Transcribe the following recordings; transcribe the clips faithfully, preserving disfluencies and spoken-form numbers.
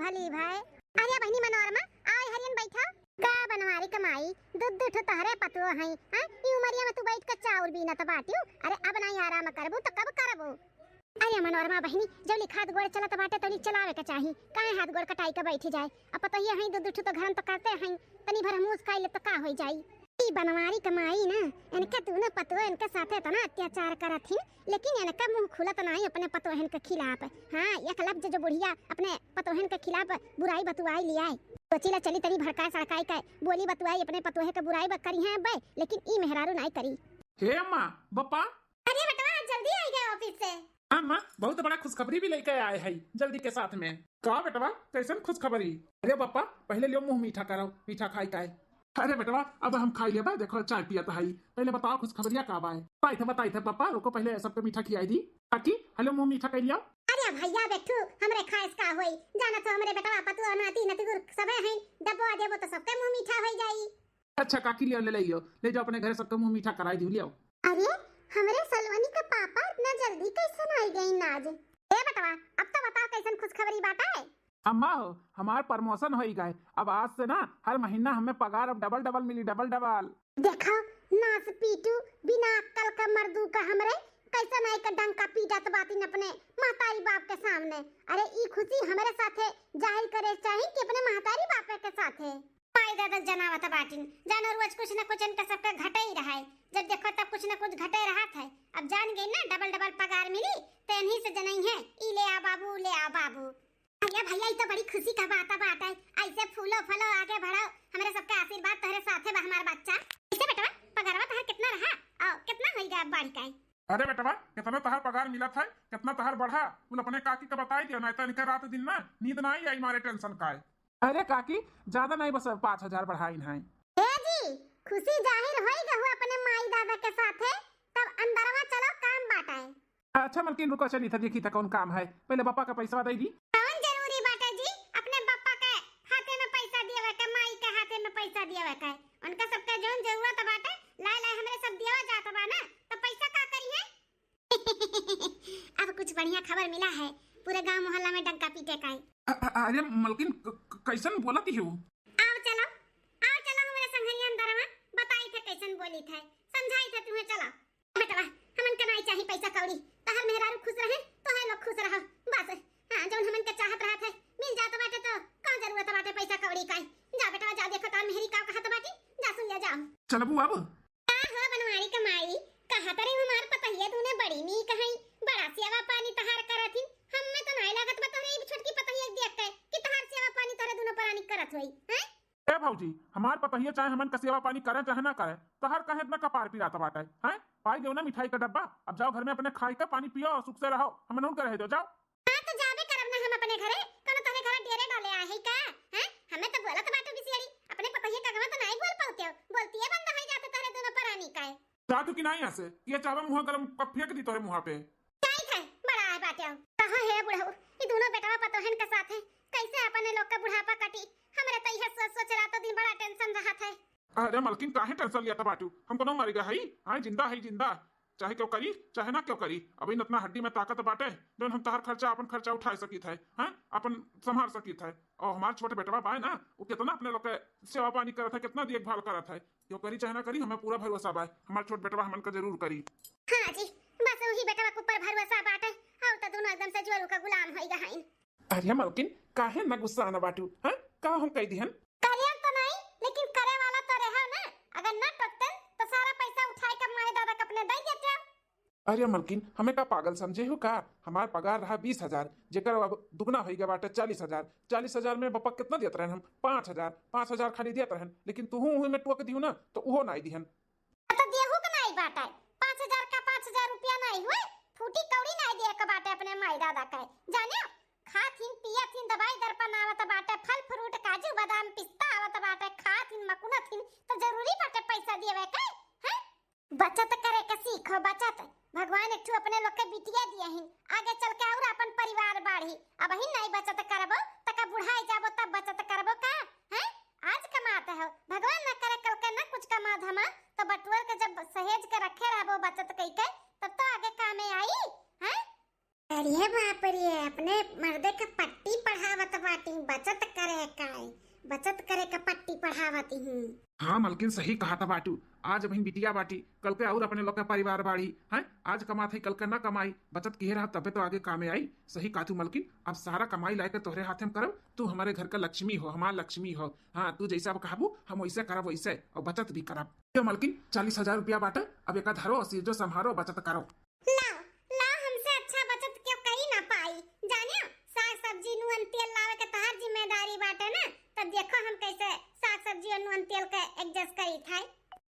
भली भाई। अरे बहिनी मनोरमा, आए हरियन बैठा। का बनवारी कमाई, दू दू ठो तहरे पतुओ हई, हाँ? ई उमरिया में तू बैठ के चाउर बीनत बाटियो। अरे अब नाई आराम करबू तो कब करबू? अरे मनोरमा बहिनी, जौली हाथ गोड़ चलत बाटे तौली चलावे के चाही, काहे हाथ गोड़ कटाई के बैठी जाए? अब पतोहिए हई, दू दू ठो तो घरन तो करते हई, तनी भर हमहूँ उसकाई ले तो का होई जाई? ई बनवारी कमाई ना, इनके दोनों पतोह इनके साथे इतना अत्याचार करत ही, लेकिन इनका मुंह खुलत नाई अपने पतोहन के खिलाफ। हाँ, एक लफ्ज जो बुढ़िया अपने पतोहन के खिलाफ बुराई बतुआई लियाए। सोची ला चली तनी भड़काए सड़काई के बोली बतुआई अपने पतोहे के बुराई ब-, करी है अब्बे, लेकिन ई मेहरारू नाई करी। हे अम्मा, बप्पा। अरे बेटवा, आज जल्दी आई गए ऑफिस से। हाँ माँ, बहुत बड़ा खुशखबरी भी लेके आए है जल्दी के साथ में। का बेटवा, कैसन खुशखबरी? अरे बप्पा, पहले लियो मुंह मीठा करो, मीठा खाई काए। अरे बेटवा, अब हम खाई लेबा, देखो चाय पियत हई। पहले बताओ खुशखबरिया का बाय? बताई थे, बताई थे पप्पा, रुको पहले सबके मीठा खियाई दी। काकी, हेलो मुंह मीठा कर लियो। अरे भैया बेटू, हमरे खाए से का होई? जाना तो हमरे बेटवा पतुआ नाती नतगुर सबे हैं, डब्बो आ देबो तो सबके मुंह मीठा होई जाई। अच्छा काकी, लियो, ले, ले लियो, ले जाओ अपने घरे सबके मुंह मीठा कराई दियो, लियो। अरे, हमरे सलोनी का पापा इतना जल्दी कैसन आई गई नाज? ए बेटवा, अब तो बताओ कैसन खुशखबरी बाटे? अम्मा हो, हमार प्रमोशन होई गए। अब आज से ना हर महीना हमें पगार अब डबल डबल मिली, डबल डबल। देखो, नास पीटू, बिना अक्कल का मर्दू का हमरे कैसन आई का डंका पीटत बातिन अपने महतारी बाप के सामने। अरे ई खुशी हमरे साथे जाहिर करे चाही कि अपने महतारी बापे के साथे? माई दादा जनावत बाटिन, जानो रोज कुछ न कुछ इनका सबका घटे ही रहा है। जब देखो तब कुछ न कुछ घटे रहत है। अब जान गई ना डबल डबल पगार मिली, तो इन्हीं से जनई है, ई ले आ बाबू, ले आ बाबू। भैया, भैया, ई तो बड़ी खुशी का बात बात है। ऐसे फूलो फलो, आगे बढ़ो। हमरे सबके आशीर्वाद तोहरे साथे बा, हमार बच्चा। ऐसे बेटवा, पगारवा तोहर कितना रहा? और कितना होई गया बढ़ के? अरे बेटवा, कितना तोहर पगार मिलत है, कितना तोहर बढ़ा, कुल अपने काकी का बताई दियो, नहीं तो इनके रात दिन ना नींद ना आई, आई मारे टेंशन का है। अरे काकी, ज्यादा नहीं, बस पाँच हजार बढ़ाइन है। ए जी, खुशी जाहिर होई गहु अपने माई दादा के साथे, तब अंदरवा चलो, काम बाटे। अच्छा मलकिन, रुको, चली था, देखी था कौन काम है, पहले बप्पा का पैसा दे दी। कौन जरूरी बाटे जी, अपने बप्पा के हाथे में पैसा दियावे के, माई के हाथे में पैसा दियावे के? उनका सबके जौन जरूरत बाटे, लाए लाए हमरे सब दियावा जात बा ना, तो पैसा का करी है? अब कुछ बढ़िया खबर मिला है, पूरे गांव मोहल्ला में डंका पीटे का है। अ-, अ-, अरे मलकिन, क-, क-, कैसन बोलत ही हो? आओ चलो, आओ चलो हमरे संघरिया अंदरवा, बताई थे कैसन बोली थे, समझाई थे तुम्हें, चलो। बेटवा, हमन के नाई चाही पैसा कौड़ी, तहर मेहरारू खुश रहे, तोहे लोग खुश रहो, बस। हाँ, जौन हमन के चाहत रहत है, मिल जात बाटे तो का जरूरत बाटे पैसा कौड़ी का? जा बेटवा, जा देखो तार मेहरी का कहत बाटी, जा सुन ले, जाओ। चलबू अब? का हो बनवारी के माई, कहा तरे हमार पतहिया दूने बड़ी नीक हई, बड़ा सेवा पानी तहार करत हिन। हम्मे तो नाई लागत बा तोहरे ई छोटकी पतहिया के देख के कि तहार सेवा पानी तोहरे दूनो परानी करत होई, हैं? ए भौजी, हमार पतहिया चाहे हमन का सेवा पानी करे चाहे ना करे, तहार काहे इतना कपार पिरात बाटे, हैं? पाई गयो ना मिठाई का डब्बा, अब जाओ घर में अपने खाई का पानी पियो और सुख से रहो, हमन उनके रहे दो, जाओ। हाँ, तो जाबे करब ना हम अपने घरे, कौनो तोहरे घरे डेरे डाले आए है का? हैं? हमें तो बोलत बाटू बिसियड़ी, अपने पतोहिया का अगवा तो नाई बोल पाउते हो, बोलतिए बंद होई जाते तोहरे दूनो परानी का है। जा तू कि नाई यहाँ से, ये चावा मुँह गरम कप फेंक दी तोहरे मुँह पे। जाई थे, बड़ा आए बाटे हो। कहाँ है बुढ़ऊ, ई दूनो बेटवा पतोहन के साथ है, कैसे अपने लोग का बुढ़ापा कटी? हमरे तो यह सोच सोच रातों दिन बड़ा टेंशन रहत है। अरे मलकिन, काहे टेंशन लिया था बाटू? हम कोनो मर गए हई? हाँ, जिंदा हई, जिंदा। चाहे क्यों करी, चाहे ना क्यों करी, अभी इतना हड्डी में ताकत बाटे, जौन हम तहार खर्चा, अपन खर्चा उठा सकित है, हाँ, अपन संभाल सकित है। और हमार छोट बेटवा बाय ना, वो कितना अपने लोग के सेवा पानी करत है, कितना देखभाल करत है। क्यों करी चाहे ना करी, हमें पूरा भरोसा बाय, हमार छोट बेटवा हमन का जरूर करी। हाँ जी, बस वही बेटवा के ऊपर भरोसा बाटे, और तो दोनों एकदम से जोरू का गुलाम होई गए हईन। अरे मलकिन, काहे ना गुस्सा ना बाटू, हाँ? का हम कह दिहन? करियर तो नहीं, लेकिन करे वाला तो रहे ना। अगर ना टोकतन, तो सारा पैसा उठाए के माई दादा के अपने दे देते। अरे मलकिन, हमें का पागल समझे हो का? हमार पगार रहा बीस हजार, जेकर अब दुगना होई गया बाटे चालीस हजार। चालीस हजार में बप्पा कितना देत रहन हम? पाँच हजार। पाँच हजार खाली देत रहन, लेकिन तुहू उही में टोक दियो ना, तो उहो नाई दिहन। तो देहू के नाई बाटे, पाँच हजार का पाँच हजार रुपया नाई हुए, फूटी कौड़ी नाई दिए के बाटे अपने माई दादा के। जाने, खात हिन, पियत हिन, दवाई दर्पण आवत बाटे, फल फ्रूट, काजू, बादाम, पिस्ता आवत बाटे, खात हिन, मकुनत हिन, तो जरूरी बाटे पैसा देवे के, हैं? बचत करे के सीखो, बचत। भगवान एक ठो अपने लोग के बिटिया दिए हिन, आगे चल के और अपन परिवार बाढ़ी। अबहिन नहीं बचत करबो, त का बुढ़ाई जाबो तब बचत करबो का? हैं? आज कमात हो, भगवान ना करे कल के ना कुछ कमा धमा, तो बटुअर के जब सहेज के रखे रहबो बचत कई के, तब तो आगे कामे आई, हैं? अरे बाप रे, अपने मर्दे का पट्टी पढ़ावत बाटी, बचत करे का, बचत करे का पट्टी पढ़ावत ही। हाँ मलकिन, सही कहत बाटू। आज अबहिन बिटिया बाटी, कल के और अपने लोग का परिवार बाड़ी, हैं? आज कमात है, कल के ना कमाई, बचत किहे रहा तबे तो आगे कामे आई। सही कहतू मलकिन, अब सारा कमाई लाए के तोहरे हाथे में करब, तू हमारे घर का लक्ष्मी हो, हमार लक्ष्मी हो। हाँ, तू जैसा अब कहबू हम वैसे करब, वैसे, और बचत भी करब। यो मलकिन, चालीस हजार रुपया बाटे, अब एका धरो, सीजो संभारो, बचत करो। लाओ, लाओ, हमसे अच्छा बचत क्यों करी ना पाई। जानियो, साग सब्जी, नून तेल लावे के तहार जिम्मेदारी बाटे ना, तब देखो हम कैसे साग सब्जी और नून तेल के adjust करी थे।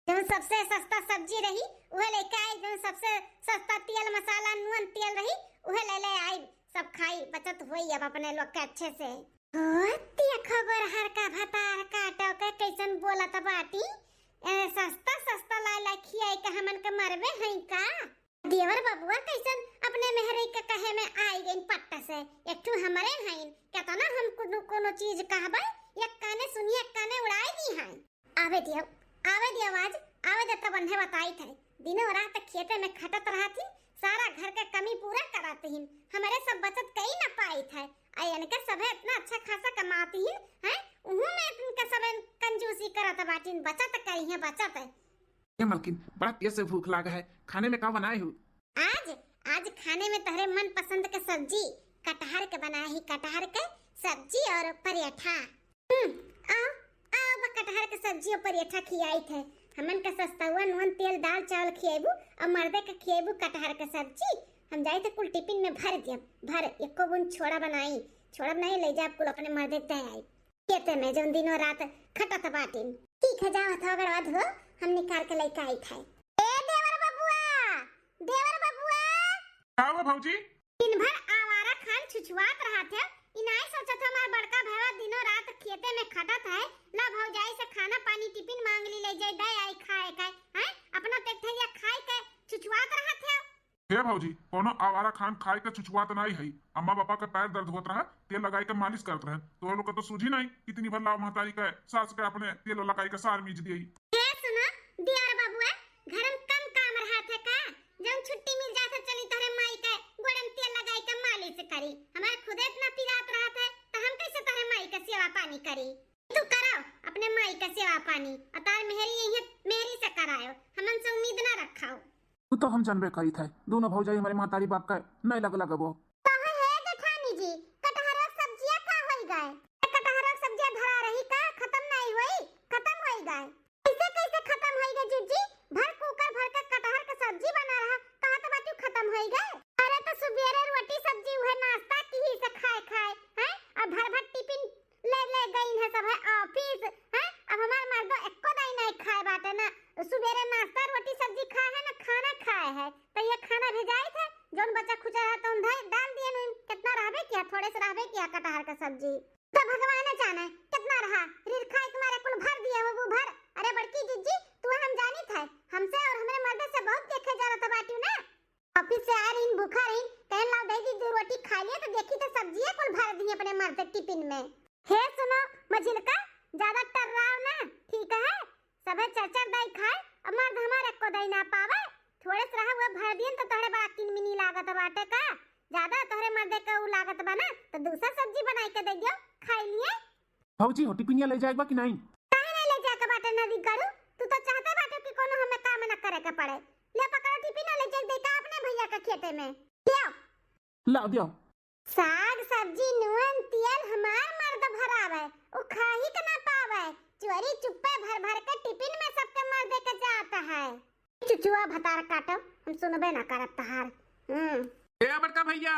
जौन सबसे सस्ता सब्जी रही, उहे लेके आई, जौन सबसे सस्ता तेल मसाला नून तेल रही, उहे ले ले आई। सब खाई, बचत होई अब अपने लोग के अच्छे से। ओ, देखो गोरहर का भतार काटो के कैसन बोलत बाटी। ए, सस्ता सस्ता ला ला खियाई के हमन के मरबे हई का? देवर बबुआ कैसन अपने मेहरी के कहे में आई गइन पट्ट से। एक ठू हमरे हईन, केतना हम कोनो, कोनो चीज कहबे, एक काने सुनिए, एक काने उड़ाई दी हैं। आवे दियो, आवे दियो आज, आवे दे तब अन्हे बताई थे। दिनों रात खेते में खटत रहत ही, सारा घर के कमी पूरा करत ही, हमरे सब बचत कई न पाई थे। आ इनके सभे इतना अच्छा खासा कमाती ही, हैं? उहू में इनके सभे कंजूसी करत बाटिन, बचत करी है, बचत। ए मलकिन, बड़ा तेज से भूख लाग है, खाने में का बनाए हो? आज, आज खाने में तोहरे मनपसंद के सब्जी, कटहर के बनाए ही, कटहर के सब्जी और परेठा। हम्म, आओ, आओ, बा कटहर के सब्जी और परेठा खियाई थे। हमन का सस्तावा नून तेल दाल चावल खियाबू और मर्दे के खियाबू कटहर के सब्जी। हम जाई थे कुल टिफिन में भर दियब, भर, एको बूंद छोड़ा बनाई, छोड़ा बनाई ले जाब कुल अपने मर्दे के दे आई। खेते में जौन दिनों रात खटत बाटिन। ठीक है, जाओ हथवा गड़वा धो, हम निकाल के लइके आई थे। ए देवर बबुआ, देवर बबुआ। का हो भौजी? दिन भर आवारा खान छुछुआत रहत है, ई नाई सोचत है हमार बड़का भैया दिनों रात खेते में खटत है, ला भौजाई से खाना पानी टिफिन मांग ली, ले जाए दे आई खाए का, हैं? अपना तो एक थरिया खाए के छुछुआत रहत है। हे भौजी, कोनो आवारा खान खाए के छुछुआत नाई है। अम्मा पापा के पैर दर्द होत रहा, तेल लगाई के मालिश करत रहे। तोहरे लोग के तो सूझी नाई, इतनी भर लाव महतारी के सास के अपने तेल लगाई के सार मीज दिए। हे सुनो, दियर बबुआ, घर में कम काम रहत है का? जौन छुट्टी मिल जात है, चली तोहरे माई के गोड़े में तेल लगाई के मालिश करी। हमारे खुदे इतना पिरात रहत है, तो हम कैसे तोहरे माई के सेवा पानी करी? तू कराओ अपने माई के सेवा पानी, अतार मेहरी यही मेहरी से करायो, हमन से उम्मीद ना रखाओ। तू तो हम जानबे करी थे, दोनों भौजाई हमारे महतारी बाप का नहीं लग लगबो। कहो हे जेठानी जी, कटहरवा के सब्जिया का होई गए? ए, कटहरवा के सब्जिया धरा रही का? खत्म नहीं होई, खत्म होई गए। कैसे, कैसे खत्म होई गए जीजी? भर कुकर भर के कटहर के सब्जी बना रहा, कहा तो बाटू खत्म होई गए? अरे तो सुबेरे रोटी सब्जी उहे नाश्ता की ही से खाए खाए, हैं? अब भर भर टिफिन ले, ले गई है सब है ऑफिस, हैं? अब हमार मर्दो एको दाई नहीं खाए बाटे ना। सुबेरे नाश्ता, रोटी, सब्जी खाए है ना, खाना खाए है। तो ये खाना भेजाई थे, जौन बचा खुचा रहा, तौन धै डाल दिए नुन। कितना रहबे किया, थोड़े से रहबे किया कटहर का सब्जी। तो भगवान जाने कितना रहा, रीर खाए के मारे कुल भर दिए हो वो भर। अरे बड़की जिज्जी, तू हम जानी थे, हमसे और हमारे मर्द से बहुत देखे जा रहा था बाटू ना। ऑफिस से आ रही, भूखा रही, कहन लाओ दे दी दो रोटी खा लिया, तो देखी तो सब्जियां कुल भर दी अपने मर्द के टिफिन में। हे सुनो मझिलका, ज्यादा टर्राओ ना, ठीक है? सभे चार चार दाई खाए, अब मर्द हमारे को दाई ना पावे। थोड़े से रहा हुआ भर दियन तो तोहरे बड़ा किनमिनी लागत बाटे का? ज्यादा तोहरे मर्दे के ऊ लागत बा ना, तो दूसरा सब्जी बनाई के दे दियो, खाई लिए। भौजी हो, टिफिनिया ले जाएक बा कि नहीं? काहे नहीं ले जाए के बाटे नदी गरू? तू तो चाहते बाटे कि कोनो हमें काम ना करे के पड़े। ले पकड़ो टिफिन, ले जाए दे का अपने भैया के खेते में। ले आओ। लाओ दियो। साग सब्जी नून तेल हमार मर्द भरावे, उ खाही के ना पावे। चोरी चुप्पे भर भर के टिफिन में सबके मर्दे के जाता है। चुचुआ भतार काटो, हम सुनबे ना करब तहार। हम्म। ए बड़का भैया,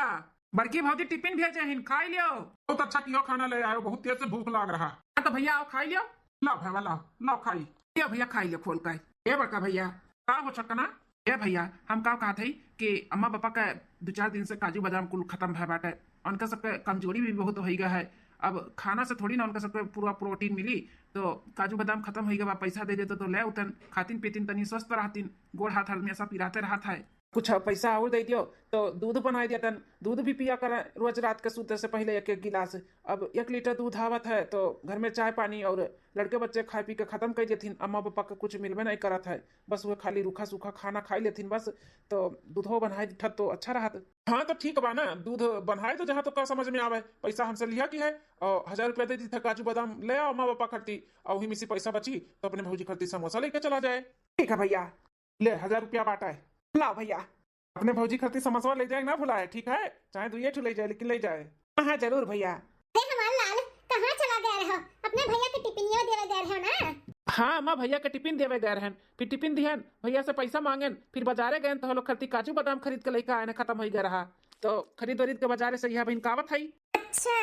बड़की भौजी टिफिन भेजे हिन, खाई लियो। बहुत अच्छा कियो, खाना ले आयो, बहुत तेज से भूख लाग रहा। हाँ तो भैया आओ खाई लियो। लाओ भैया लाओ, लाओ खाई। लियो भैया खाई लियो खोल के। ए बड़का भैया। का हो छक्कना? ए भैया, हम का कहत हई कि अम्मा पापा का दो चार दिन से काजू बादाम कुल खत्म भय बाटे, उनका सबके कमजोरी भी बहुत होई गया है। अब खाना से थोड़ी ना उनका सबके पूरा प्रोटीन मिली, तो काजू बादाम खत्म होई गया बा, पैसा दे देते तो ले उतन खातिन पीतिन तनी स्वस्थ रहतिन, गोड़ हाथ हमेशा पिराते रहत है। कुछ पैसा और दे दियो तो दूध बनाए देतन, दूध भी पिया कर रोज रात के सूते से पहले एक एक गिलास। अब एक लीटर दूध आवत है तो घर में चाय पानी और लड़के बच्चे खाए पी के खत्म कर देथिन, अम्मा पापा के कुछ मिलबे नहीं करत है, बस वो खाली रूखा सूखा खाना खाई लेथिन बस। तो दूधो बनाए दिठत तो अच्छा रहत। हाँ तो ठीक बा ना, दूध बनाए तो जहाँ तो का समझ में आवे, पैसा हमसे लिया की है, और हजार रुपया दे दी था काजू बादाम ले आओ अम्मा पापा खरती, और वही में से पैसा बची तो अपने भौजी खरती समोसा लेके चला जाए। ठीक है भैया, ले हजार रुपया बाटा है, लाओ भैया। अपने भौजी खातिर समोसवा ले जाए ना भुलाए, ठीक है? चाहे दुइये ठो ले जाए, लेकिन ले जाए। हाँ, हाँ, जरूर भैया। हे हमार लाल, कहाँ चला गया रहो? अपने भैया के टिफिनियो देवे गए रहो ना? हाँ अम्मा, भैया के टिफिन देवे गए रहन, फिर टिफिन दिहन, भैया से पैसा मांगन, फिर बाजारे गए तो लोग खरती काजू बादाम खरीद के लेके आए ना, खत्म हो गया रहा, तो खरीद वरीद के बाजारे से यह बहिन कावत है। अच्छा,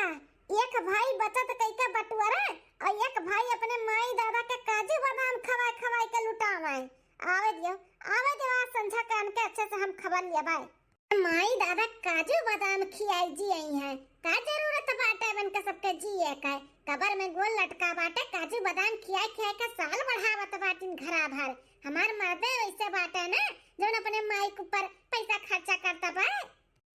एक भाई बचत कई के बटुअरा और एक भाई अपने माई दादा के काजू बादाम खवाए खवाए के लुटावे। आवे दियो, आवे दियो, आज संझा के अनके अच्छे से हम खबर लिया बाय। माई दादा काजू बादाम खियाई जी आई हैं, का जरूरत बाटे बन के सबके जिए के? कबर में गोल लटका बाटे, काजू बादाम खियाई खियाई के साल बढ़ावत बाटिन घरा भर। हमार मर्दे वैसे बाटे ना, जौन अपने माई के ऊपर पैसा खर्चा करता बा।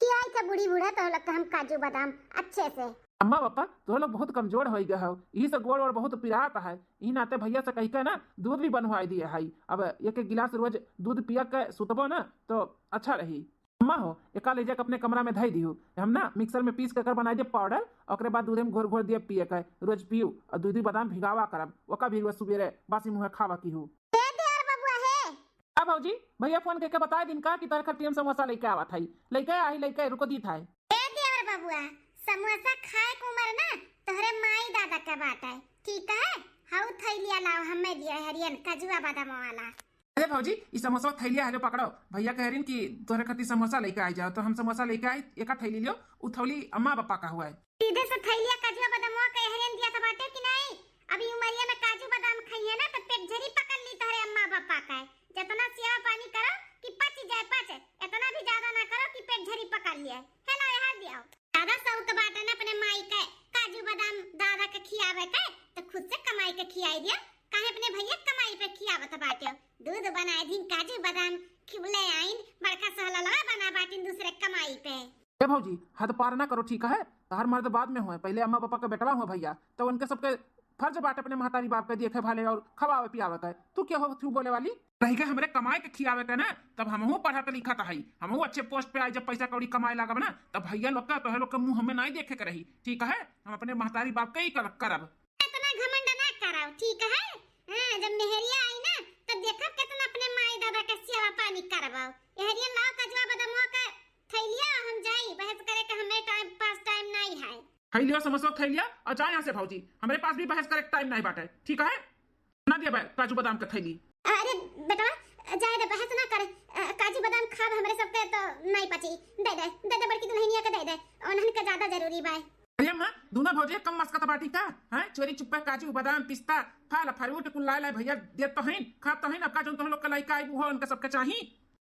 खियाई के बूढ़ी बूढ़ा तो लोग के हम काजू बादाम अच्छे से। अम्मा पापा, तोह लोग बहुत कमजोर हो गए हो, यही से गोड़ ओड़ बहुत पिरात है। यही नाते भैया से कह के ना दूध भी बनवाई दिए है। अब एक एक गिलास रोज दूध पिया के सुतबो ना तो अच्छा रही। अम्मा हो, एका ले जाके अपने कमरा में धई दिहू, हम ना मिक्सर में पीस के कर बनाई दे पाउडर, ओकरे बाद दूधे में घोर घोर दिए पिए के, रोज पीऊ और दूधी बादाम भिगावा करब, ओका भी रोज सुबेरे बासी मुँहे खावा की हूँ। ए देवर बबुआ हे। अब भौजी, भैया फोन करके बता दिन का कि तोहरे खातिर हम समोसा लेके आवत हई। लेके आई, लेके रुको दी था। ए देवर बबुआ, समोसा खाए के उम्र ना तोहरे माई दादा के बाटे, ठीक है? हऊ थैलिया लाओ, हमें दिया हरियन कजुआ बादाम वाला। अरे भौजी, ई समोसा थैलिया हेलो पकड़ो। भैया कह रही कि तोहरे खातिर समोसा लेके आई जाओ, तो हम समोसा लेके आई, एका थैली लियो, उ थैली अम्मा पापा का हुआ है। सीधे से थैलिया कजुआ बादामवा के हरियन दिया था बाटे कि नहीं? अभी उमरिया में काजू बादाम खाइए ना तो पेट झरी पकड़ ली तोहरे अम्मा पापा का। जितना सेवा पानी करो कि पच जाए पच, इतना भी ज्यादा ना करो कि पेट झरी पकड़ लिए। हेलो, यहाँ दियो। ज्यादा शौक बाटे ना अपने माई के काजू बादाम दादा के खियावे के, तो खुद से कमाई के खियाई दियो। काहे अपने भैया के कमाई पे खियावत बाटे? दूध बनाए दिन काजू बादाम खिबले आइन, बड़का सहललवा बना बाटिन दूसरे कमाई पे। ए भौजी, हद पार ना करो, ठीक है? तोहर मर्द बाद में हुए, पहले अम्मा पापा के बेटवा हुए भैया, तो उनके सबके फर्ज बाटे अपने महतारी बाप के देखे भाले और खवावे पियावे के। तू क्या हो तू बोले वाली? रह गए हमरे कमाए के खियावे के ना, तब हमहू पढ़त लिखत हई, हमहू अच्छे पोस्ट पे आई, जब पैसा कौड़ी कमाए लागब ना, तब भैया लोग का तोहे लोग के मुंह हमें नहीं देखे के रही, ठीक है? हम अपने महतारी बाप के ही कर-, करब। इतना घमंड ना कराओ, ठीक है? हाँ, जब मेहरिया आई ना, तब देखब कितना अपने माई दादा के सेवा पानी करबाओ। एहरियन लाओ कजुआ बदमुआ के थैलिया, हम जाई, बहस करे के हमें टाइम पास टाइम नहीं है। थैलिया समोसा थैलिया और जा यहाँ से भौजी, हमरे पास भी बहस करे के टाइम नहीं बाटे, ठीक है? ना दिया बे काजू बादाम के थैली। अरे बेटवा, जाए दे, बहस ना करे। अ, काजू बादाम खाब हमरे सबके तो नहीं पची। दे दे, दे दे बड़की दुल्हनिया के दे दे, उन्हन के ज्यादा जरूरी बा। अरे अम्मा, दूनो भौजी कम मस्कत बाटी का? हैं? चोरी चुप्पे काजू, बादाम, पिस्ता, फल, फ्रूट कुल लाए लाए भैया देत तो हईन, खात तो हईन, अब का जौन तोहन लोग के लइका आई, उहो उनका सबके चाही।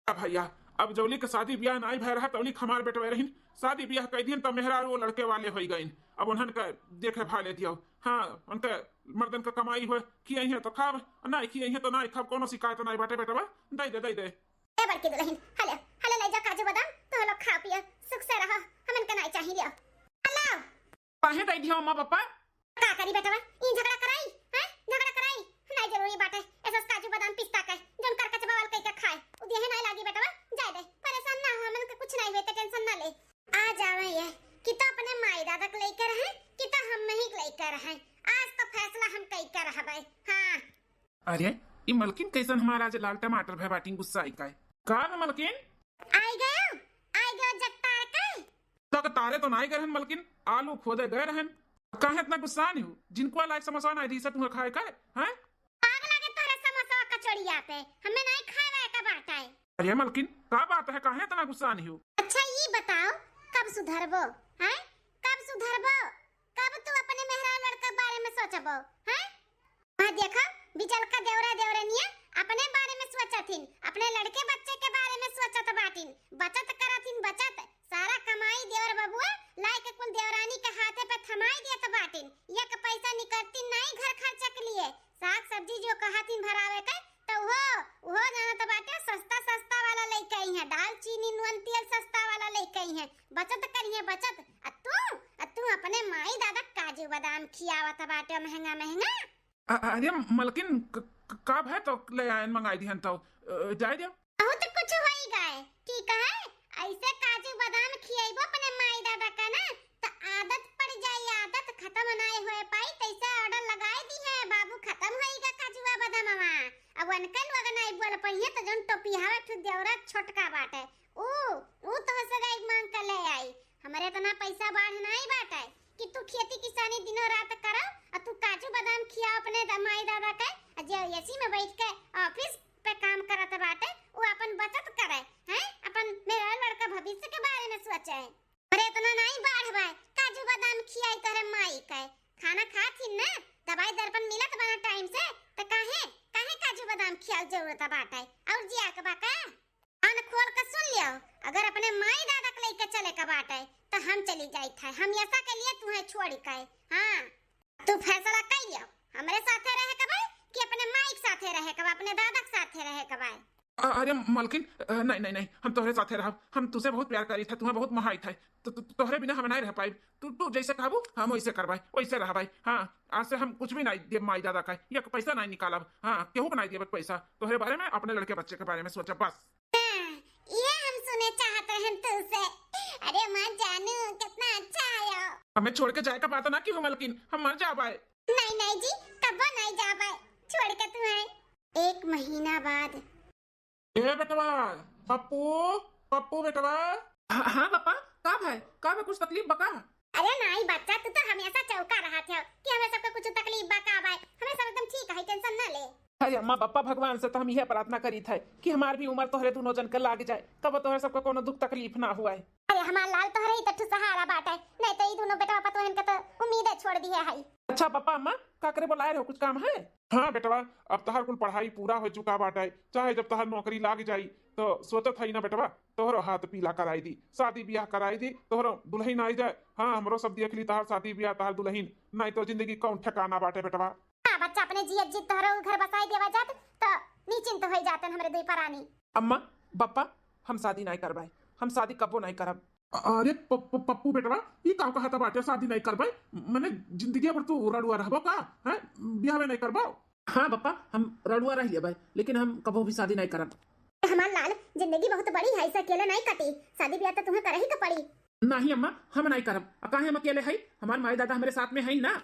अब भैया, अब जौली के शादी ब्याह नाई भय रहा, तौली के हमार बेटवे रहिन, शादी ब्याह कई दिन तो मेहरारू वो लड़के वाले होई गईन। अब उन्हन का देखे भाले दियो। हाँ, उनके मर्दन का कमाई होए, खियइहें तो खाब, नाई खियइहें तो नाई खाब, कोनो शिकायत नाई बाटे बेटवा, दे दे, दे दे। ए बड़की दुल्हन, हले, हले ले जा काजू बादाम, तो लोग खा पियो, सुख से रहो, हमन के नाई चाहिए लियो। हलो। काहे दे दियो अम्मा पापा? का करी बेटवा, ई झगड़ा कराई, हैं? झगड़ा कराई? नाई जरूरी बाटे, ऐसा काजू बादाम पिस्ता के, जौन करकच बवाल कई के खाए, उ देहे नाई लागी बेटवा, जाए दे, परेशान ना हो, हमन के कुछ नाई होए, तो टेंशन ना ले। आ जावे ये, कि तो अपने माई दादा के लेकर है, कि तो हम ही के लेकर है, आज तो फैसला हम कई के रहबे, हाँ। अरे, ई मलकिन कैसन हमारा आज लाल टमाटर भय बाटिन गुस्सा आई का है? का रे मलकिन? आई गयो, आई गयो जगतार के। तक तारे तो नाई गए रहन मलकिन, आलू खोदे गए रहन। काहे इतना गुस्सा नहीं हो? जिनको लायक समोसा नहीं दी से तुम्हें खाए का है, हैं? आग लगे तोरे समोसा कचौड़िया पे, हमें नहीं खाए का बात है। अरे मलकिन, का बात है, काहे इतना गुस्सा नहीं हो? अच्छा ई बताओ, कब सुधरबो, हैं? कब सुधरबो? कब तू अपने मेहरारू लड़का बारे में सोचबो, हैं? वहाँ देखो, बिचल का देवरा देवरनिया अपने बारे में सोचथिन, अपने लड़के बच्चे के बारे में सोचत बाटिन, बचत करथिन, बचत। सारा कमाई देवर बबुआ लाई के कुल देवरानी के हाथे पे थमाई देत बाटिन। एक पैसा निकलती नहीं घर खर्चा के लिए। साग सब्जी जो कहथिन भरावे के, तो वो, वो जानत बाटे सस्ता सस्ता वाला लेके आई है, दाल चीनी। आ तू, आ तू अपने माई दादा काजू बादाम खियावत बाटे महंगा महंगा। अ-, अरे मलकिन, क-, क-, का भय तो ले आयन, मंगाई दिहन तो, अ, जाए दियो। बहुत कुछ होई गए, ठीक है? ऐसे काजू बादाम खियाइबो अपने माई दादा का ना, त आदत पड़ जाई, आदत खत्म नाई होए पाई, तैसे order लगाई दिहे, बाबू खत्म होई गा काजुआ बादामवा। अब उनके लोग नाई बोल पइहे त जौन टोपी हवे ठु देवरा छोटका बाटे, ऊ, ऊ तोहसे गाय मांग के ले आई। हमरे इतना पैसा बाढ़ नाई बाटे कि तू खेती किसानी दिनों रात करो, आ तू काजू बादाम खियाओ अपने द-, माई दादा के, आ जे एसी में बैठ के ऑफिस पे काम करत बाटे, वो अपन बचत करे, हैं? अपन मेरा लड़का भविष्य के बारे में सोचे। अरे इतना नाई बाढ़ बाय, काजू बादाम खियाई तोरे माई के, खाना खात ही ना, दवाई दर्पण मिलत बना टाइम से, त काहे, काहे काजू बादाम खियाल जरूरत बाटे? और जिया के बा का? कान खोल के सुन लियो, अगर अपने माई दादा के लेके चले के बाटे, त हम चली जाइत है, हम ऐसा के लिए तुहे छोड़ के। हाँ, तू फैसला कर लियो, हमरे साथे रहे के बा कि अपने माई के साथे रहे के बा, अपने दादा के साथे रहे के बा? अ-, अरे मलकिन, अ, नहीं, नहीं, नहीं, हम तोहरे साथे रहब। हम तुसे बहुत प्यार करी थे, तुम्हें बहुत महाई थे। तो, तो, तोहरे बिना हम नहीं रह पाइब। तू, तू जैसे कहबू, हम वैसे करबाई, वैसे रहबाई। हाँ, आज से हम कुछ भी नहीं देब माई दादा का, एक पैसा नहीं निकालब। हाँ, केहू को नहीं देब पैसा। तोहरे बारे में, अपने लड़के बच्चे के बारे में सोचब बस। हाँ, ये हम सुने चाहत रहन तुसे। अरे माँ जानू, कितना अच्छा आयो। हमें छोड़ के जाए का बात ना की हो मलकिन, हम मर जाबाई। नहीं, नहीं जी, कबो नहीं जाबाई छोड़ के तुम्हें। एक महीना बाद। ए बेटवा, पप्पू, पप्पू बेटवा। हाँ, हाँ पापा, का भाई, का बा, कुछ तकलीफ बा का? अरे नाई बच्चा, तू तो हमेशा चौका रहत हो कि हमें सबके कुछ तकलीफ बा का बा, हमें सब एकदम ठीक है, tension ना ले। अरे अम्मा, बप्पा भगवान से तो हम यह प्रार्थना करी थे कि हमार भी उम्र तोहरे दोनों जन के लाग जाए, कब तोहरे सबके कोनो दुख तकलीफ ना हुआ है। अरे हमार लाल, तोहरे ही तो ठू सहारा बाटे, नहीं तो ई दोनों बेटवा पतोहन के तो उम्मीद छोड़ दिए है। अच्छा पापा अम्मा, का करे बुलाए रहो, कुछ काम है? हाँ बेटवा, अब तहार कुल पढ़ाई पूरा हो चुका बाटे, चाहे जब तहार नौकरी लाग जाई तो सोचत हई ना बेटवा, तोहरो हाथ पीला कराई दी, शादी ब्याह कराई दी, तोहरो दुल्हन आई जाए। हाँ, हमरो सब देख ली तहार शादी ब्याह, तहार दुल्हन, नहीं तो जिंदगी कौन ठिकाना बाटे बेटवा। हाँ बच्चा, अपने जियत जी तोहरो घर बसाई देवा जात तो निश्चिंत होई जातन हमरे दुई परानी। अम्मा, बप्पा, हम शादी नहीं करबाई, हम शादी कबो नहीं करब। अरे प-, प-, पप्पू बेटवा, ई का कहत बाटे, शादी नहीं करबे? मने जिंदगी भर तू रड़ुआ रहबो का? हैं? बियाहवे नहीं करबो? हाँ पप्पा, हम रड़ुआ रह लेबै, लेकिन हम कबो भी शादी नहीं करब। हमार लाल, जिंदगी बहुत बड़ी है, इसे अकेले नहीं कटी, शादी ब्याह तो तुम्हें करे ही के पड़ी। नहीं अम्मा, हम नहीं करब। आ काहे हम अकेले हई? हमार माई दादा हमरे साथ में हई ना।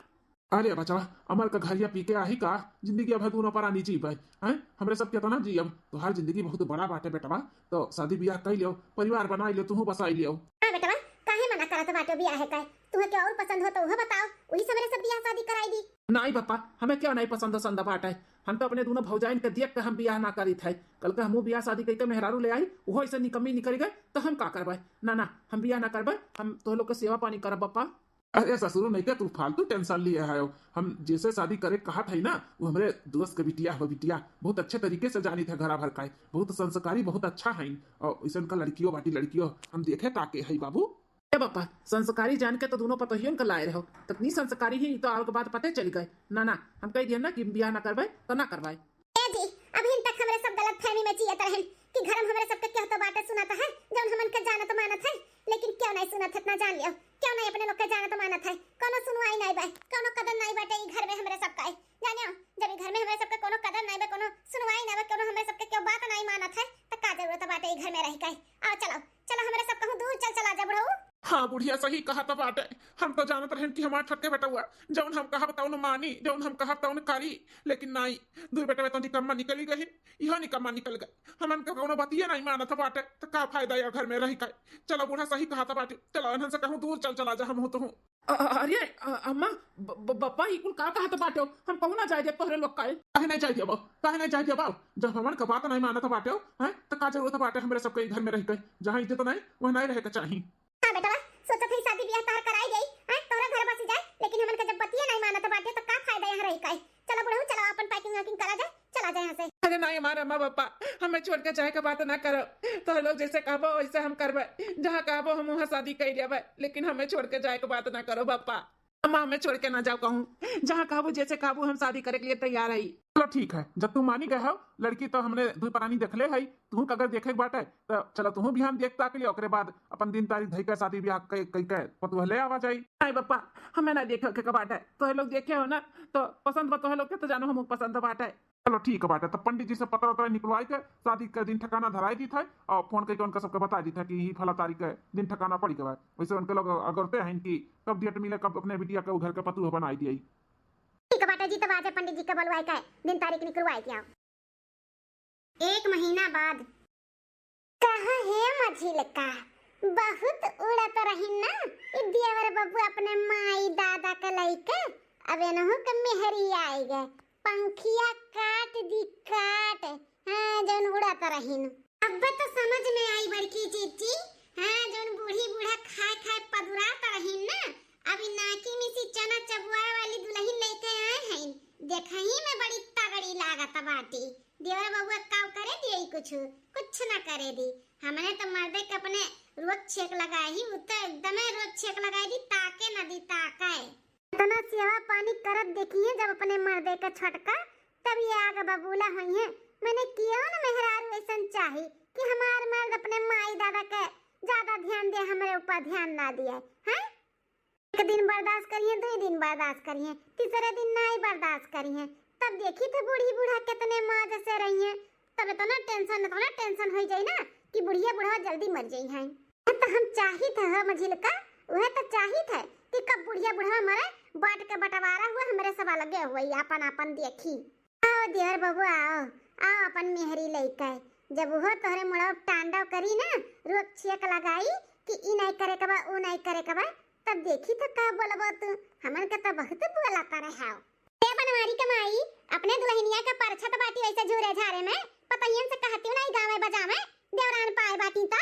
अरे बचवा, अमर का घरिया पी के आही का? जिंदगी अब है दोनों परानी जीबै। हैं? हमरे सब केतना जियब? तोहार जिंदगी बहुत बड़ा बाटे बेटवा, तो शादी ब्याह कई लियो, परिवार बनाई लियो, तुहू बसाई लियो। हाँ बेटवा, काहे मना करत बाटो ब्याह है का? तुहे क्या और पसंद हो तो उहे बताओ, वही से हमरे सब ब्याह शादी कराई दी। नहीं पापा, हमें क्या नहीं पसंद वसंद बाटे। हम तो अपने दोनों भौजाइन के देख के हम ब्याह ना करी थे। कल के हमहू ब्याह शादी करके मेहरारू ले आई, उहो ऐसे निकम्मी निकल गए, तो हम का करबे? ना ना, हम ब्याह ना करबे, हम तो लोग के सेवा पानी करब पापा। अरे ससुरो, नहीं के तू फालतू tension लिए है। हम जैसे शादी करे कहत है ना, वो हमरे दोस्त के बिटिया हो, बिटिया बहुत अच्छे तरीके से जानी थे घरा भर का, बहुत संस्कारी, बहुत अच्छा है। और ऐसन का लड़कियों बाटी, लड़कियों हम देखे ताके है बाबू। ए पापा, संस्कारी जान के तो दोनों पतोहियन के लाए रहो, ततनी संस्कारी ही तो आवे के बाद पते चल गए। ना ना, हम कह दिए ना कि ब्याह ना करबे तो ना करबे। ए जी, अभी तक हमरे सब गलत फहमी में जियत रहन कि घर में हमरे सबके केहू तो बाटे सुनत है, जौन हमन के जानत मानत है, लेकिन क्यों नहीं सुनत है, इतना जान लियो, क्यों नहीं अपने लोग के जानत मानत है, कोनो सुनवाई नहीं बा, कोनो कदर नहीं बाटे ई घर में हमरे सबका। जानियो, जब ई घर में हमरे सबके कोनो कदर नहीं बा, कोनो सुनवाई नहीं बा, कोनो हमरे सबके क्यों बात नहीं मानत है, तो का जरूरत बाटे ई घर में रह के? आओ चलो, चलो हमरे सब कहूँ दूर चल चला जा बुढ़ऊ। हाँ बुढ़िया सही कहत बाटे, हम तो जानत रहन कि हमार छोटके बेटवा जौन हम कहब तौन मानी, जौन हम कहब तौन करी, लेकिन नहीं, दुई बेटवा तो निकम्मा निकली गई, इहो निकम्मा निकल गए। हमन के कौनो बतिये नहीं मानत बाटे, तो का फायदा या घर में रह के? चलो बूढ़ा सही कहत बाटे, चलो इन्हन से कहूँ दूर चल चला जा हम हो तो हूँ। अ-, अ-, अरे अ-, अम्मा, ब-, ब-, बप्पा ई कुल का कहत बाटे? हम कहूँ ना जाए दे तोहरे लोग का। काहे नहीं जाए देबो? काहे नहीं जाए देबो? जब हमन के बात नहीं मानत बाटे, हैं, तो का जरूरत बाटे हमरे सबके ई घर में रह के? जहाँ इज्जत नहीं, वहाँ नहीं रहे के चाही। हाँ बेटवा, सोचत हई शादी ब्याह तोहर कराई जाई, हैं, तोहरा घर बसी जाए, लेकिन हमन के जब बतिये नहीं मानत बाटे तो का फायदा यहाँ रही का? चलो बुढ़ऊ, चलो अपन packing वैकिंग करा जाए, चला जाए यहाँ से। अरे नहीं हमारे अम्मा पापा, हमें छोड़ के जाए के बात ना करो। तोहर लोग जैसे कहबो वैसे हम करबे, जहाँ कहबो हम वहाँ शादी कर लेबे, लेकिन हमें छोड़ के जाए के बात ना करो पापा। अम्मा हमें छोड़ के ना जाओ कहूँ, जहाँ कहबो जैसे कहबो हम शादी करे के लिए तैयार हई। चलो ठीक है, जब तू मानी गए हो, लड़की तो हमने दुई परानी देखले है, तू अगर देखे के बाटे तो चलो तू बिहान देख ताक लिया, ओकरे बाद अपन दिन तारीख धई के शादी ब्याह कई कई के पतुह ले आवा जाई। नहीं पप्पा, हमें ना देखे के बाटे, तोहे लोग देखे हो ना तो पसंद बा, तोहे लोग के तो जानो हम पसंद बाटे। चलो ठीक बाटे, तो पंडित जी से पत्र उतर निकलवाई के शादी के दिन ठिकाना धराई दी थे और फोन करके उनका सबके बता दी थे कि ई फला तारीख के दिन ठिकाना पड़ी गवा। वैसे उनके लोग अगरते हैं कि कब डेट मिले, कब अपने बिटिया के घर के पतुह बनाई दिए। ठीक बाटे जी, तब आजे पंडित जी के बोलवाई के दिन तारीख निकलवाई के आओ। एक महीना बाद। कहा हे मझिलका, बहुत उड़त रही ना, ई देवर बबू अपने माई दादा के लइके, अब एनहू के मेहरी आई गए, पंखिया काट दी काट। हाँ, जौन उड़त रहीन। अब तो समझ में आई बड़की जीजी, हाँ, जौन बूढ़ी बूढ़ा खाए खाए पदुरात रहीन ना, अब ई नाकी में से चना चबुआए वाली दुल्हन लेके आए हैं। देखही में बड़ी तगड़ी लागत बाटी। देवर बबुआ काव करे दिए कुछ, कुछ ना करे दी। हमने तो मर्दे के अपने रोज छेक लगाई, उ तो एकदमे रोज छेक लगाई दी, ताके ना दी, ताके। इतना सेवा पानी करत देखिए जब अपने मर्दे के छोटका, तब ये आग बबूला हुई है। मैंने कियो न मेहरारू ऐसन चाही कि हमार मर्द अपने माई दादा के ज्यादा ध्यान दे, हमरे ऊपर ध्यान ना दिए, हैं? एक दिन बर्दाश्त करिए, दो दिन बर्दाश्त करिए, तीसरे दिन नाई बर्दाश्त करिए, तब देखी थे बूढ़ी बूढ़ा कितने मौज से रही है। तब इतना टेंशन, इतना टेंशन हो जाई ना कि बुढ़िया बुढ़वा जल्दी मर जाई हैं। तो हम चाहित है हो मझिलका, वह तो चाहित है कि कब बुढ़िया बुढ़वा मरे, बांट के बंटवारा हुआ, हमरे सब अलगे हुआ, आपन आपन देखी। आओ देवर बबुआ, आओ, आओ अपन मेहरी लइके। जब उहो तोहरे मुड़वा तांडव करी ना, रोक छेक लगाई कि ई नहीं करे के बा, ऊ नहीं करे के बा, तब देखी तो का बोलबो तू। हमन के तो बहुत बोला करे हाव। ए बनवारी के माई, अपने दुल्हनिया के परछत बाटी ऐसे झूरे झारे में, पतहियन से कहतियो नहीं गावे बजावे, देवरान पाए बाटी तो।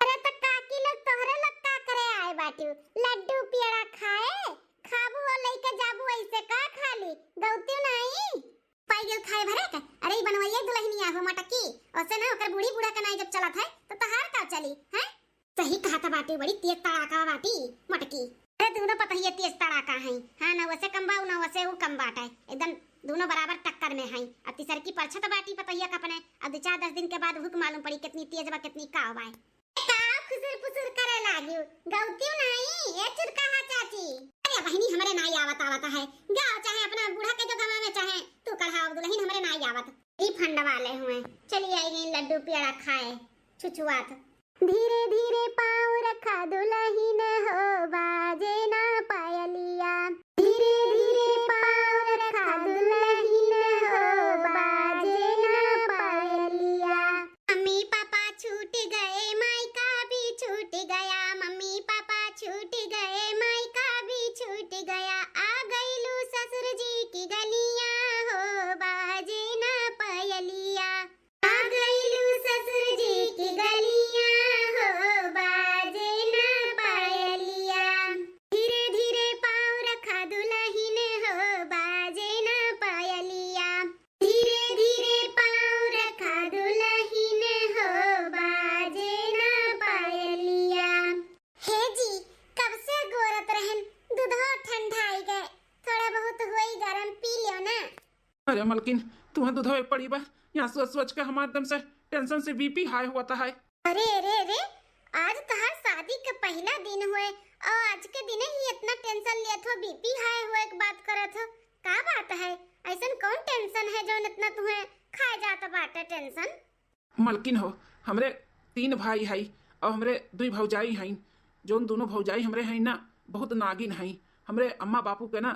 अरे त काकी लोग तोहरे लोग का करे आए बाटू? लड्डू पेड़ा खाए? खाबू और लइके जाबू ऐसे का खाली? गौतियो नहीं? पाई गेल खाए भरे के? अरे ई बनवैया दुल्हनिया हो मटकी, ओसे ना ओकर बूढ़ी बूढ़ा के नाई जब चलत है तो तहार का चली, हैं? सही कहा था बाटी, बड़ी तेज तड़ाका बाटी मटकी। अरे दोनों पतहिया तेज तड़ाका हैं, हाँ ना वैसे कम बा, ना वैसे वो कम बाटे, एकदम दोनों बराबर टक्कर में हैं। अब तीसर की परछत बाटी पतहिया का अपने, अब दो चार दस दिन के बाद हुक मालूम पड़ी कितनी तेज बा, कितनी काव बा। का खुसुर फुसुर करे लागियो? गौतियो नहीं, ए चुरकाहा चाची। अरे बहिनी, हमरे नाई आवत आवत है। गाओ चाहे अपना बूढ़ा के जो गवा में, चाहे तू कढ़ाओ दुल्हन, हमरे नाई आवत। ई फंड वाले हुए, चली आई गई लड्डू पेड़ा खाए, छुछुआत। धीरे धीरे पाँव रखा दुल्हन हो, बाजे ना पायलिया। धीरे धीरे पाँव रखा दुल्हन हो, बाजे ना पायलिया। मम्मी पापा छूट गए, मायका भी छूट गया। मम्मी पापा छूट गए, मायका भी छूट गया। आ गईलू ससुर जी की गलियां हो, बाजे ना पायलिया। आ गईलू ससुर जी की गलियां हो, बाजे ना पायलिया। धीरे धीरे पाँव रखा दुल्हन हो, बाजे ना पायलिया। धीरे धीरे पाँव रखा दुल्हन हो, बाजे ना पायलिया। हे जी, कब से गोरत रहन, दूधवा ठंडाई गए, थोड़ा बहुत होई गरम, पी लियो ना। अरे मलकिन, तुहे दूधवे पड़ी बा, यहाँ सोच सोच के हमार एकदम से टेंशन से बीपी हाई होता है। अरे अरे अरे, आज तहार शादी के पहला दिन हुए और आज के दिन ही इतना टेंशन लेत हो, बीपी हाई हुए के बात करत हो, का बात है? ऐसन कौन टेंशन है जौन इतना तुहे खाए जात बाटे टेंशन? मलकिन हो, हमरे तीन भाई हई और हमरे दुई भौजाई हई। जौन दोनों भौजाई हमरे हई ना, बहुत नागिन हई। हमरे अम्मा बापू के ना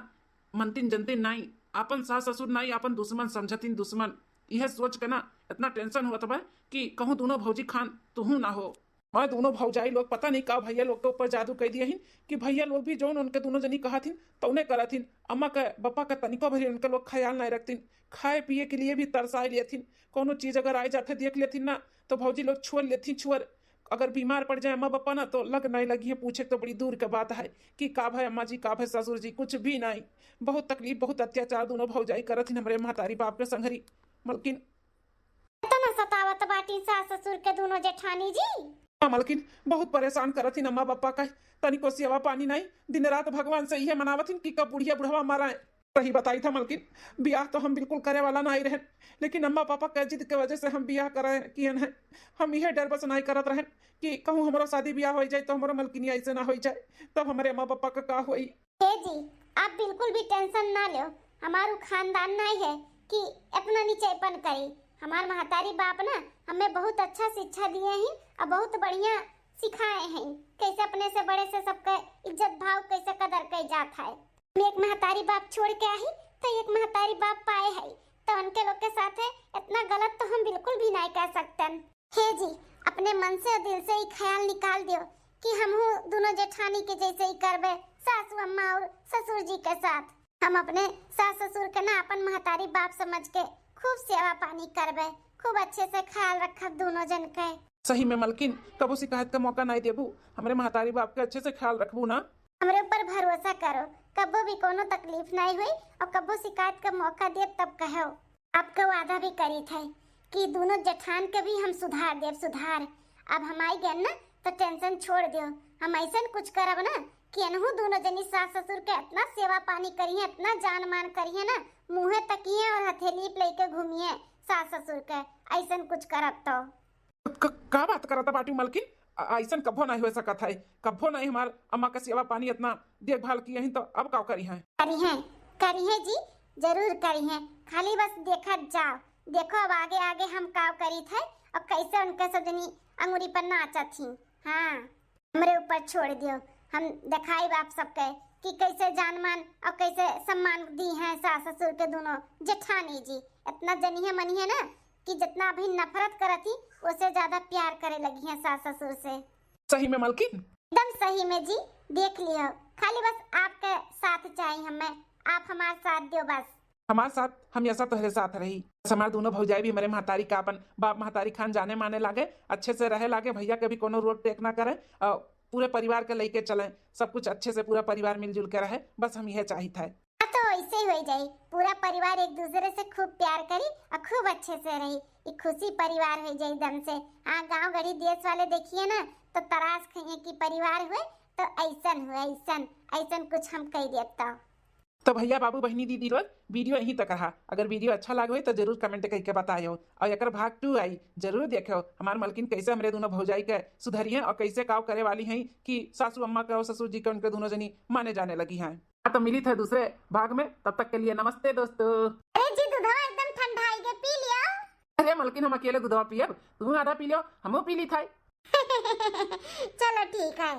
मनतिन जनतिन नाई, आपन सास ससुर नाई, आपन दुश्मन समझतिन दुश्मन। इहे सोच के ना इतना टेंशन होत बा कि कहूँ दोनों भौजी खान तुहू ना हो। मैं दोनों भौजाई लोग पता नहीं का भैया लोग के ऊपर जादू कर दिए हिन कि भैया लोग भी जौन उनके दोनों जनी कहत हिन तौने करत हिन। अम्मा के बप्पा के तनिको भरी उनके लोग ख्याल नहीं रखतिन, खाए पिए के लिए भी तरसाए लेथिन। कोनो चीज अगर आए जाते देख लेथिन ना तो भौजी लोग छुअर लेथिन, छुअर। अगर बीमार पड़ जाए अम्मा बप्पा ना तो लग नहीं लगी है पूछे, तो बड़ी दूर के बात है कि का भाई अम्मा जी, का भाई ससुर जी, कुछ भी नहीं। बहुत तकलीफ, बहुत अत्याचार दोनों भौजाई करत हिन हमरे महतारी बाप के संघरी। मलकिन इतना सतावत बाटी सास ससुर के दोनों जेठानी जी। हाँ मलकिन, बहुत परेशान करत हिन अम्मा बप्पा का, तनिको सेवा पानी नहीं। दिन रात भगवान से इहे मनावत हिन कि कब बुढ़िया बुढ़वा मराए। सही बताई था मलकिन, बियाह तो हम बिल्कुल करे वाला नाहीं रहन, लेकिन अम्मा पापा के जिद के वजह से हम बियाह करे कियन है। हम इहे डर बस नाहीं करत रहन कि कहूँ हमरो शादी बियाह होइ जाए तो हमरो मलकिनिया ऐसे ना होइ जाए, तब हमरे अम्मा पापा का का होई? हे जी, आप बिल्कुल भी tension ना लेव। हमार उ खानदान नाहीं है कि इतना नीचेपन करी। हमार महतारी बाप ना हमें बहुत अच्छा शिक्षा दिए हैं और बहुत बढ़िया सिखाए हैं, कैसे अपने से बड़े से सबके इज्जत भाव, कैसे कदर कई जात है। हम एक महतारी बाप छोड़ के आई तो एक महतारी बाप पाए है, तो उनके लोग के साथ है इतना गलत तो हम बिल्कुल भी नाहीं कर सकतन। हे जी, अपने मन से और दिल से ई ख्याल निकाल दियो कि हमहू दोनों जेठानी के जैसे ही करबे, सासू अम्मा और ससुर जी के साथ। हम अपने सास ससुर के ना अपन महतारी बाप समझ के खूब सेवा पानी करबे, खूब अच्छे से ख्याल रखब दोनों जन के। सही में मलकिन, कबो शिकायत का मौका नाहीं देबू, हमरे महतारी बाप के अच्छे से ख्याल रखबू ना? हमरे ऊपर भरोसा करो, कबो भी कोनो तकलीफ नाहीं हुई और कबो शिकायत का मौका देब तब कहो। आपका वादा भी करी थे कि दोनों जेठान के भी हम सुधार देब, सुधार। अब हम आई गए ना तो tension छोड़ दियो। हम ऐसन कुछ करब ना कि एनहू दोनों जनी सास ससुर के इतना सेवा पानी करिए, इतना जान मान करिए ना, मुँहे तकिए और हथेली पे लेके घूमिए सास ससुर के, ऐसन कुछ करब तो। क-, का बात करत बाटू मलकिन? अ-, ऐसन कभो नाहीं हो सकत है, कभो नाहीं। हमार अम्मा के सेवा पानी इतना देखभाल किए हैं तो अब का करी हैं? करी हैं, करी हैं जी, जरूर करी हैं। खाली बस देखत जाओ, देखो अब आगे आगे हम का करी थे और कैसे उनके सब जनी अंगुरी पर नाचत ही। हाँ, हमरे ऊपर छोड़ दियो, हम दिखाई आप सबके कि कैसे जान मान और कैसे सम्मान दी हैं सास ससुर के दोनों जेठानी जी। इतना जनिए मनिए ना कि जितना अभी नफरत करत ही, उससे ज्यादा प्यार करे लगी हैं सास ससुर से। सही में मलकिन? एकदम सही में जी, देख लियो, खाली बस आपके साथ चाहिए हमें, आप हमार साथ दियो बस। हमार साथ हमेशा तोहरे साथ रही। बस हमार दोनों भौजाई भी हमरे महतारी का अपन बाप महतारी खान जाने माने लागे, अच्छे से रहे लागे, भैया के भी कोनो रोक टेक ना करे और पूरे परिवार के लेके चले, सब कुछ अच्छे से पूरा परिवार मिलजुल के रहे, बस हम यह चाहित है। हाँ, तो ऐसे ही हो जाई, पूरा परिवार एक दूसरे से खूब प्यार करी और खूब अच्छे से रही। ये खुशी परिवार हो जाई दम से। हाँ, गाँव गढ़ी देश वाले देखिए ना तो तराश खाइए कि परिवार हुए तो ऐसन हुए, ऐसन, ऐसन कुछ हम कह देता। तो भैया बाबू बहिनी दीदी लोग, video यहीं तक रहा। अगर video अच्छा लागे तो जरूर comment करके बतायो और एकर भाग two आई, जरूर देखो हमार मलकिन कैसे हमरे दोनों भौजाई के सुधरिए और कैसे काव करे वाली हैं कि सासू अम्मा के और ससुर जी के उनके दोनों जनी माने जाने लगी हैं। हाँ, तो मिली थे दूसरे भाग में, तब तक के लिए नमस्ते दोस्तों। अरे जी, दूधवा एकदम ठंडाई के पी लियो। अरे मलकिन, हम अकेले दूधवा पियब, तू आधा पी लियो, हमहू पी ली था। चलो ठीक है।